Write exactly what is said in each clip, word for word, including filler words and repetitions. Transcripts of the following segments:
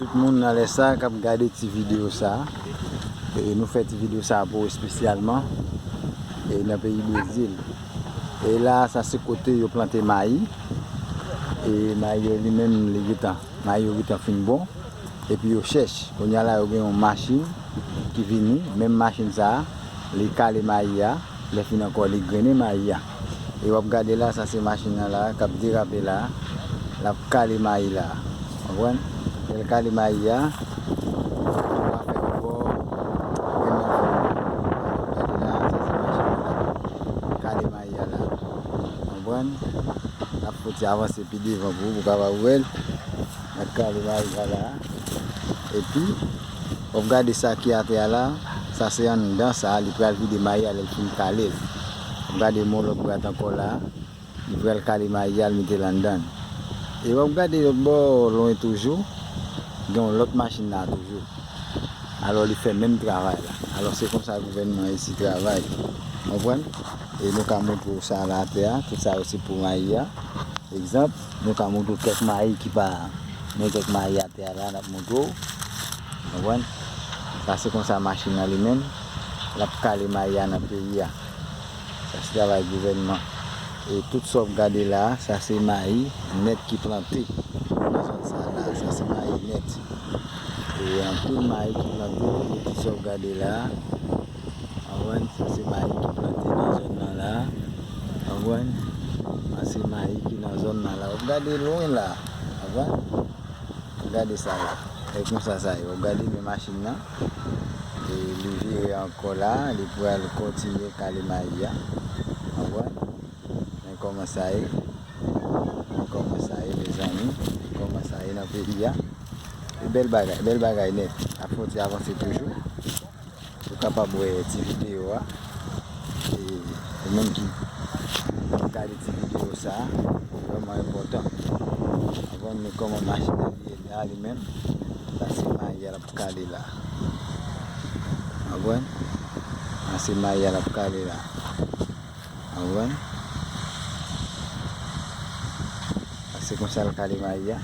Tout moun nan lè sa k ap gade ti videyo sa, e nou fè ti videyo sa pou ou espesyalman, e nan peyi Brezil. E la, sa se kote yo plante mayi. E mayi yo li menm, li gentan, mayi yo gentan fin bon. Epi yo chèch. Kounye a la, yo gen yon machin ki vini, menm machin sa a, li kale mayi a, lè fini ankò, li grennen mayi a. E w ap gade la, sa se machin nan la, k ap derape la, l ap kale mayi la. Konprann? Lè l kale mayi a, w a fè yon bò, grennen yon bò. Gade la, sa se machin nan k ap kale mayi a la. Konprann? N ap fouti avanse pi devan pou ou, pou w kapab wè l. N ap kale mayi a la. Epi, w ap gade sa ki atè a la, sa se anndan sa, li pral vide mayi a lè l fin kale l. W ap gade m yon lòt bwat ankò la, li pral kale mayi a, l mete l anndan l. E w ap gade lòt bò lwen toujou, gen yon lòt machin la toujou. Alò, li fè menm travay la. Alò, se konsa gouvènman isi travay. Konprann? E nou ka montre w sa la atè a, tout sa yo se pou mayi a. Egzanp, nou ka montre w kèk mayi ki pa, men kèk mayi atè a la, n ap montre w. Konprann? Sa se konsa machin nan li menm, l ap kale mayi a nan peyi a. Sa se travay gouvènman. E tout sa w ap gade la, sa se mayi nèt ki plante nan zòn sa la. Sa se mayi nèt. E anpil mayi ki plante, e tout sa w ap gade la, konprann, sa se mayi ki plante nan zòn nan la. Konprann? Sa se mayi ki nan zòn nan la. W ap gade lwen la. Konprann? Gade sa la. E konsa sa ye. W ap gade men machin nan. E li vire ankò la. Li pral kontinye kale mayi a. Konprann? Men kòman sa ye. Men kòman sa ye, mezanmi. Men kòman sa ye nan peyi a. E bèl bagay, bèl bagay nèt. Ap fè yon ti avanse toujou. Ou kapab wè ti videyo a. E ou menm ki ap gade ti videyo sa, vrèman enpòtan. Konprann, men kòman machin nan ye la, li menm, sa se mayi a l ap kale la. Konprann? Sa se mayi a l ap kale la. Konprann? Sa se konsa l kale mayi a.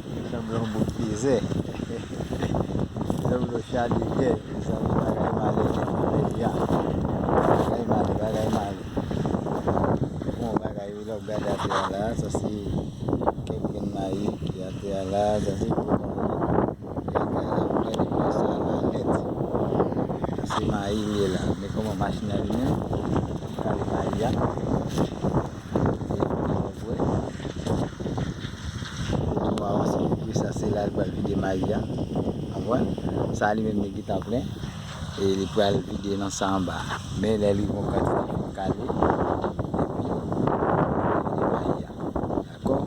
Li sanble yon bout dezè. Li sanble yon cha de gè. Li sanble bagay malè nèt nan peyi a. Bagay malè, bagay malè. Bon, bagay wi, lè w gade atè a la, sa se kèk grenn mayi ki atè a la, sa se gwo mayi. Gade la, gade plas sa la nèt. Sa se mayi li ye la. Men kòman machin nan li menm, kale mayi a. E nou wè. Epi nou avanse, epi sa se la l pral vide mayi a. Konprann? Sa li menm li gentan plen. E li pral vide nan sa anba. Men lè li gon kantite fin kale, epi li vide mayi a. Dakò?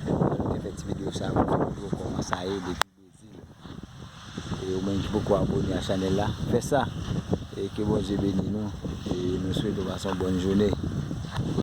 Nou te fè ti videyo sa pou nou montre w kòman sa ye depi Brezil. E ou menm ki poko abone a chanèl la, fè sa. E ke Bondye beni nou. E nou swete w pase yon bòn jounen.